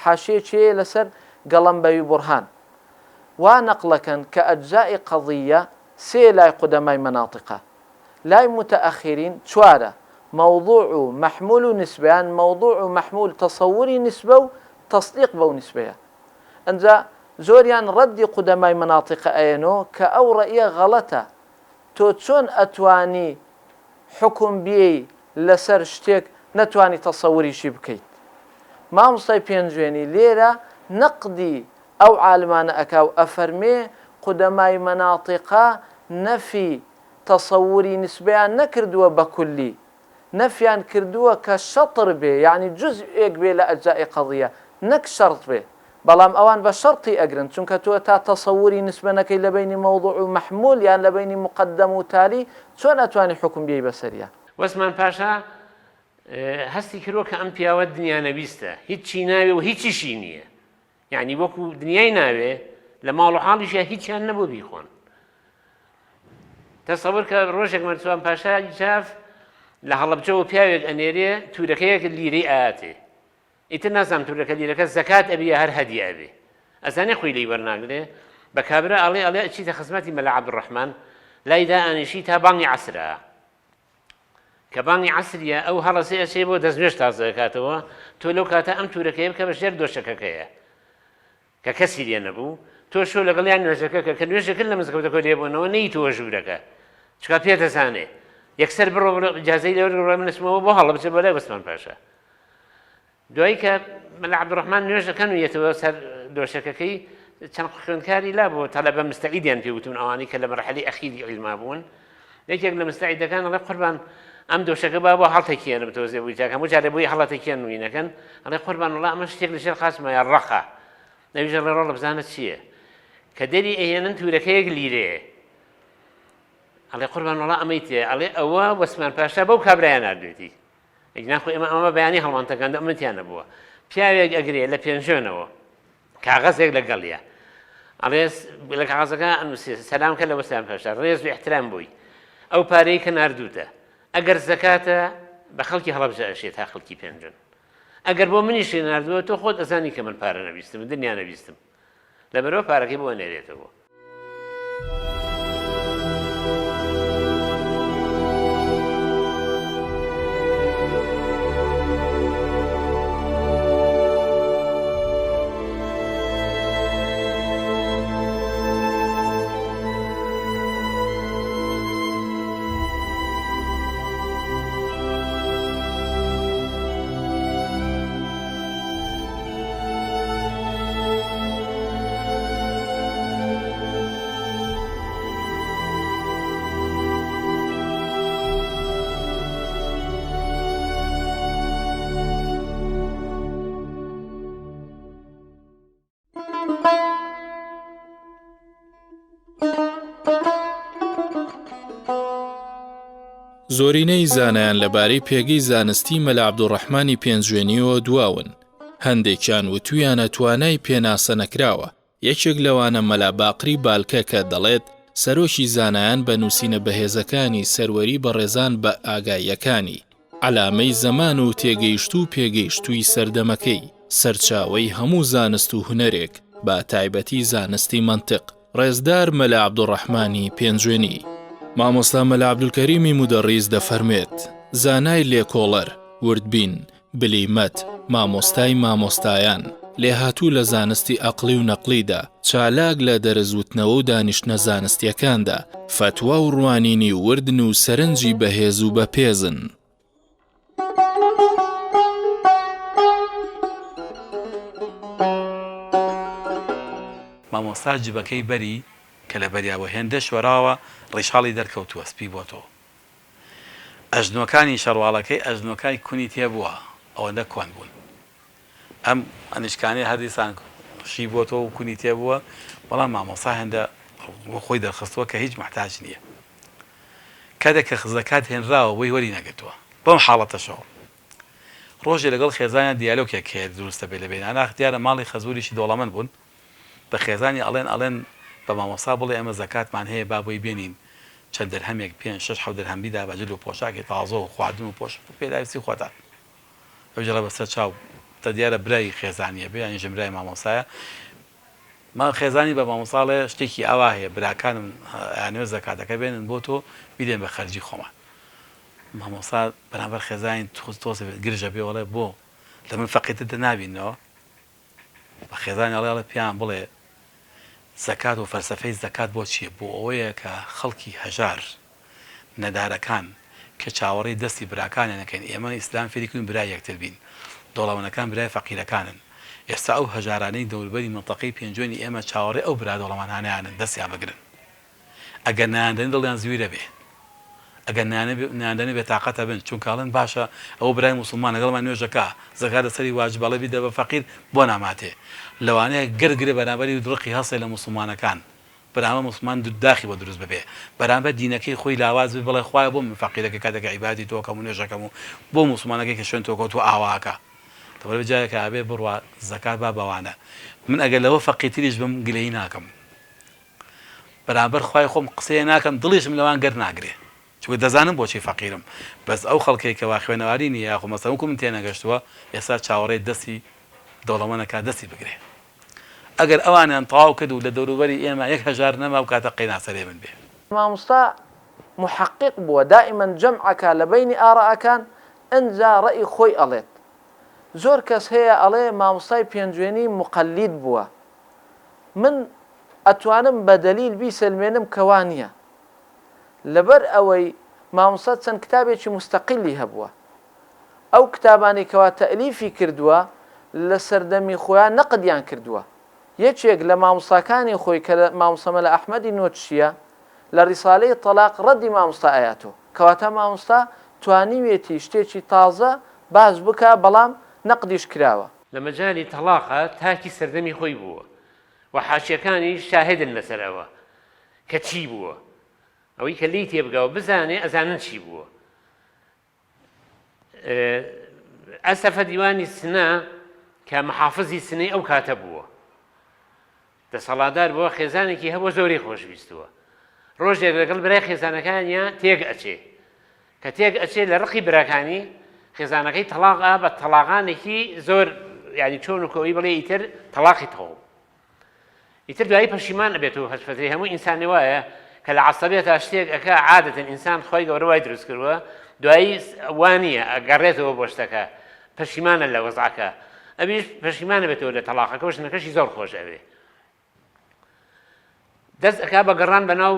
حاشیەکی هەیە لەسەر گەڵەمبەوی بوڕهان وا نەقڵەکەن کە ئەجزائی قەزییە سێ لای قودەمای مەناتیقە لای موتەئەخیرین چوارە مەوضوع و مەحمول و نیسبە یان مەوضوع و مەحمول تەسەوری نیسبە و تەسدیق بەو نیسبەیە ئەنجا زۆریان ڕەدی قودەمای مەناتیقە ئەیەنۆ کە ئەو ڕەئیە غەڵەتە تۆ چۆن ئەتوانی حوکم بیەی لەسەر شتێک نەتوانی تەسەوریشی بکەیت؟ مامۆستای پێنجوێنی لێرە نەقدی ئەو عالمانە ئەکا و ئەفەرمێ قودەمای مەناتیقە نەفی تەسەوری نسبەیان نەکردووە بە کولی نەفیان کردووە کە شەتر بێ یانی جوزئێک بێ لە ئەجزائی قەزیە نەک شەرت بێ بەڵام ئەوان بە شەرتی ئەگرن چونکە تۆ تا تەسەوری نسبە نەکەی لە بەینی مەوضوع و مەحمول یان لە بەینی موقەدەم و تالی چۆن ئەتوانی حوکم بیەی بەسەریا؟ وەسمان پاشا هەستی کردوە کە ئەم پیاوە دنیانەویستە هیچی ناوێ و هیچیشی نییە یعنی وەکو دنیای ناوێ لە ماڵ و حاڵیشە هیچیان نەبوو بیخۆن تەسەور کە ڕۆژێک مەرسوان پاشا جاف لە هەڵەبجەوە پیاوێک ئەنێرێ تورەکەیەک لیرەی ئااتێ ئیتر نازانم تورەکە لیرەکە زەکات ئەبی یا هەر هەدیە ئەبێ ئەزانێ خۆی لێی وەرناگرێ بە کابرا ئەڵێ ئەڵێ ئەچیتە خزمەتی مەلا عەبدولڕەحمان لای دائەنیشی تا بانگی عەسرە کە بانگی عەسریە ئەو هەڵەسێ ئەچێ بۆ دەستنوێژ تازە ئەکاتەوە تۆ لەو کاتە ئەم تورەکەیە بکە بە ژێر دۆشەکەکەیە کە کەسی لێ نەبوو تۆ شۆ لەگەڵیان نوێژەکە کە کە نوێژە کرد لە مزگەوتەکە لێ بوونەوە نەیتەوە ژوورەکە چکا پێ دەزانێ یەکسەر بڕۆ بڕۆ ئیجازەی لێ وەرگرە من ئەچمەوە بۆ هەڵەبجە بۆ لای وەسمان پاشا دوایی کە مەلا عەبدوڕەحمان نوێژ دەکەن و یەتەوە سەر دۆشەکەکەی چەند خوێندکاری لا بۆ تەلەبە مستعیدیان پێ وتون ئەوانەی کە لە مەرحەلەی ئەخیری عیلما بوون یەکێک لە مستعیدەکان ئەڵێ قوربان ئەم دۆشەکە با بۆ هەڵتەکێنم تۆزێ بووی چاک هەموو جارێ بۆی هەڵەتەکێن وینەکەن ئەڵێ قوربان وڵا ئەمە شتێک لەژێر قاچمایە ڕەقە ئەویش ئەڵێ ڕۆڵە بزانە چییە کە دەری ئەهێنن تورەکەیەک لیرەیە ئەڵێ قوربان وڵا ئەمەی تێ ئەڵێ ئەوە وەسمان پاشا بەو کابرایە ناردوێتی ئەگینا خۆ ئێمە ئەمە بەیانی هەڵمان تەکاندە ئەمە تیا نەبووە پیاوێک ئەگرێ لە پێنجوێنەوە کاغەزێک لەگەڵیە ئەڵێ لە کاغەزەکە ئەنووسێ سەلام کە لە وەسیان پاشا ڕێز و احترام بووی ئەو پارەی کە ناردووتە ئەگەر زەکاتە بە خەڵکی هەڵەبجە ئەشێت تا خەڵکی پێنجوێن ئەگەر بۆ منیشی ناردووە تۆ خۆت ئەزانی کە من پارە نەویستم دنیا نەویستم لەبەرەوە پارەکەی بۆ نێرێتەوە. زۆرینەی زانایان لەبارەی پێگەی زانستی مەلا عەبدولڕەحمانی پێنجوێنییەوە دواون، هەندێکیان وتوویانە توانای پێناسە نەکراوە، یەکێک لەوانە مەلا باقری بالکە کە دەڵێت، سەرۆکی زانایان بە نووسینە بەهێزەکانی سەروەری بەڕێزان بە ئاگاییەکانی، عەلامەی زەمان و تێگەیشتوو و پێگەیشتووی سەردەمەکەی، سەرچاوەی هەموو زانست و هونەرێک، بە تایبەتی زانستی مەنتق، ڕێزدار مەلا عەبدوڕەحمانی پێنجوێنی. مامۆستا مەلا عەبدولکەریمی مودەڕیس دەفەرموێت، زانای لێکۆڵەر، وردبین، بلیمەت، مامۆستای مامۆستایان، لێهاتوو لە زانستی ئەقڵی و نەقڵیدا، چالاک لە دەرس وتنەوە و دانیشتنە زانستییەکاندا، فەتوا و ڕوانینی وردن و سەرنجی بەهێز و بەپێزن. مامۆستا جبەکەی بەری کە لە بەریا بووە هێندە شۆراوە ڕیشاڵی دەرکەوتووە سپی بۆتەوە ئەژنۆکانی شەڕواڵەکەی ئەژنۆکای کونی تێبووە ئەوەندە کۆن بوون ئەم ئەنیشکانەی هەر دیسان شی بۆتەوە و کونی تێبووە بەڵام مامۆستا هێندە بۆ خۆی دەرخستووە کە هیچ محتاج نییە کاتێک کە زەکات هێنراوە بۆی وەری نەگرتووە بەم حاڵەتەشەوە ڕۆژێ لەگەڵ خێزانیان دیالۆکێک هەیە دروست دەبێت لە بەینیان ئاخ دیارە ماڵی خەزوریشی دەوڵەمەند بوون بە خێزانی ئەڵێن ئەڵێن بە مامۆستا بڵێ ئێمە زەکاتمان هەیە با بۆی بێنین چەند دەرهەمێک پێنج شەش حەوت دەرهەم بیدا بە جل و پۆشاکی تازە و خواردن و پۆش پێداویستی خۆتان ئەویش ئەڵێ بەسەر چاو تا دیارە برای خێزانیە بێ یانی ژنبرای مامۆستایە ما خێزانی بە مامۆستا ئەڵێ شتێکی ئاوا هەیە براکانم ئەیانەوێت زەکاتەکە بێنن بۆ تۆ بیدەین بە خەرجی خۆمان مامۆستا بەرامبەر خێزانی تۆزێ گرژە بێ ئەڵێ بۆ لە من فەقیرتر دە نابیننەوە بە خێزانی ئەڵێ ئەڵێ پێیان بڵێ زەکات و فەلسەفەی زەکات بۆ چییە بۆ ئەوەیە کە خەڵکی هەژار نەدارەکان کە چاوەڕێی دەستی براکانیان ئەکەین ئێمە ئیسلام فێری کردوین برای یەکتر بین دەوڵەمەنەکان برای فەقیرەکانن ئێستا ئەو هەژارانەی دەوروبەری مەنتەقەی پێنجوێنی ئێمە چاوەڕێ ئەو برا دەوڵەمەنانەیانن دەستیان بگرن ئەگەر نایاندەنێ دڵیان زویرە بێ ئەگەر نایاندەنێ بێتاقەت ئەبن چونکە ئەڵێن باشە ئەوە برای موسڵمانە لەگەڵمان نوێژ ئەکا زەکات لەسەری واجبە ئەڵێ بیدە بە فەقیر بۆ ناماتێ لەوانەیە گەر گرێ بەرامبەری ڕقی هەڵسێ لە موسڵمانەکان بەرامبەر موسڵمان داخی بۆ دروست ببێ بەرامبەر دینەکەی خۆی لاواز بێ بڵێ خوایە بۆ من فەقیرەکە کاتێک کە عیبادەتی تۆ ئەکەم و نوێژ ئەکەم و بۆ موسڵمانەکەی کە شوێن تۆ کەوتووە ئاوا ئەکا لەبەرئەوەی جارێکە ئەبێ بڕوا زەکات با بەوانە من ئەگەر لەوە فەقیرتریش بم گلەیی ناکەم بەرامبەر خوای خۆم قسەیە ناکەم دڵیشم لەوان گەر ناگرێ چونکە دەزانم بۆچی فەقیرم بەس ئەو خەڵکەی کەوا خوێنەواری نیە یاخۆ مەسەلەن وەکو من تێنەگەشتووە ئێستا چاوەڕێی دەستی دەوڵەمەنەکە دەستی بگرێ ئەگەر ئەوانیان تەواو کرد و لە دەوروبەری ئێمە یەک هەژار نەما ئەو کاتە قەینا سەرێ من بێ. مامۆستا موحەقیق بووە دائیمەن جەمع ئەکا لە بەینی ئارائەکان ئنجا ڕەئی خۆی ئەڵێت زۆر کەس هەیە ئەڵێ مامۆستای پێنجوێنی موقەلید بووە من ئەتوانم بە دەلیل بیسەلمێنم کە وا نییە لەبەر ئەوەی مامۆستا چەند کتابێکی موستەقیلی هەبووە ئەو کتابانەی کەوا تەئلیفی کردووە لە سەردەمی خۆیان نەقدیان کردووە. یەکێک لە مامۆستاکانی خۆی کە مامۆستا مەلا ئەحمەدی نۆچشییە لە ڕیسالەی تەلاق ڕەدی مامۆستا ئەیاتۆ. کەواتە مامۆستا توانیویەتی شتێکی تازە باس بکا بەڵام نەقدیش کراوە. لە مەجالی تەڵاقا تاکی سەردەمی خۆی بووە و حاشیەکانیش شاهدن لەسەر ئەوە کە چی بووە. ئەوەی کە لێی تێبگا و بزانێ ئەزانن چی بووە. ئەسەفە دیوانی سنە کە محافزی سنەی ئەو کاتە بووە دەسەڵاتدار بووە خێزانێکی هەبووە زۆری خۆشویستووە ڕۆژێک لەگەڵ برای خێزانەکانیا تێک ئەچێ کە تێک ئەچێ لە ڕقی براکانی خێزانەکەی تەڵاق بە تەڵاقانێکی زۆر ینی چۆن و کۆی بڵێ ئیتر تەڵاقی تەواو ئیتر دوایی پەشیمان ئەبێتەوە هەست فەتری هەموو ئینسانی وایە کە لە عەسەبێتا شتێک ئەکا عادەتەن ئینسان خۆی گەورە وای دروست کردووە دوایی وانییە ئەگەڕێتەوە بۆ شتەکە پەشیمانە لە وەزعەکە ئەویش پەشیمانە بێتەوە لە تەڵاقەکە و ژنەکەشی زۆر خۆش ئەوێ دەست ئەکا بە گەڕان بەناو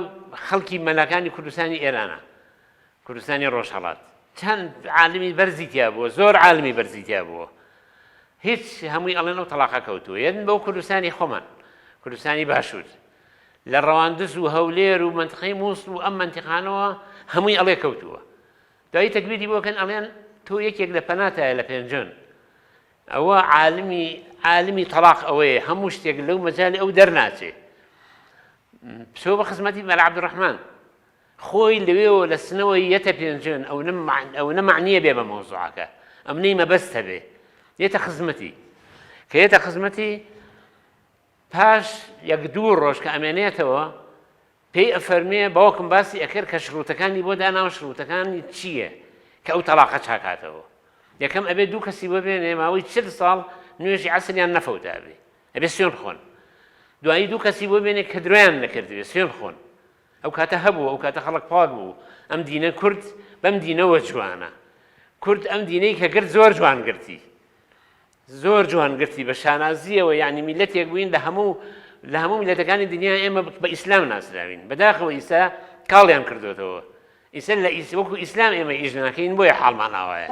خەڵکی مەلاکانی کوردستانی ئێرانە کوردستانی ڕۆژهەڵات چەند عالمی بەرزی تیا بووە زۆر عالمی بەرزی تیا بووە هیچ هەمووی ئەڵێن ئەو تەڵاقە کەوتووە یەن بۆ کوردستانی خۆمان کوردستانی باشوور لە ڕەواندز و هەولێر و منتقەی مووسڵ و ئەم منتیقانەوە هەمووی ئەڵێ کەوتووە دوایی تەکبیری بۆکەن ئەڵێن تۆ یەکێک لە پەناتایە لە پێنجۆن ئەوە عالمی عالمی تەلاق ئەوەیە هەموو شتێک لەو مەجای ئەو دەرناچێ بچۆ بە خزمەتی مەلا عەبدوڕەحمان. خۆی لەوێوە لە سنەوە یەتە پێنجوێن ئەونە مەعنیە بێ بە مەوزوعەکە ئەمنەی مەبەست هەبێ یەتە خزمەتی کە یەتە خزمەتی پاش یەک دوو ڕۆژ کە ئەمێنێتەوە پێی ئەفەرمێ باوکم باسی ئەکرد کە شروتەکانی بۆ داناوە شروتەکانی چییە کە ئەو تەلاقە چاکاتەوە یەکەم ئەبێ دوو کەسی بۆ بێنێ ماوەی چل ساڵ نوێژی عەسریان نەفەوتابێ ئەبێ سوێن بخۆن دوایی دوو کەسی بۆ بێنێ کە درۆیان نەکردبێ سوێن بخۆن ئەو کاتە هەبوو ئەو کاتە خەڵک پاک بوو ئەم دینە کورد بەم دینەوە جوانە کورد ئەم دینەی کە گرت زۆر جوان گرتی زۆر جوان گرتی بە شانازیەوە یعنی میلەتێک بووین لە هەموو لە هەموو میلەتەکانی دنیا ئێمە بە ئیسلام ناسراوین بەداخەوە ئیسا کاڵیان کردوێتەوە ئیسا لە ئیس وەکو ئیسلام ئێمە ئیش ناکەین بۆیە حاڵمان ئاوایە.